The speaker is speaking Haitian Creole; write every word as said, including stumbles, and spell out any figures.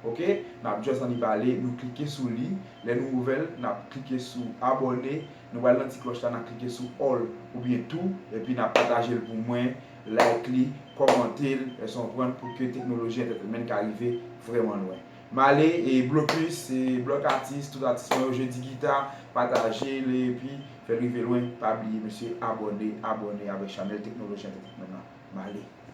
Ok, n ap just annik pale, nou klike sou li. Lè nou ouvè l, n ap klike sou abòne. Nou pral nan ti klòch la, n ap klike sou all oubyen tou, epi n ap pataje l pou mwen, like li, kòmante l, èske w konprann, pou ke Teknoloji Entertainment ka rive vrèman lwen. M ale, e Blocus, e Block Artist, tout atis mwen yo, Jedi Gita, pataje l, epi fè l rive lwen. Pa bliye, mesye, abòne, abòne avèk chanèl Teknoloji Entertainment nan. M ale.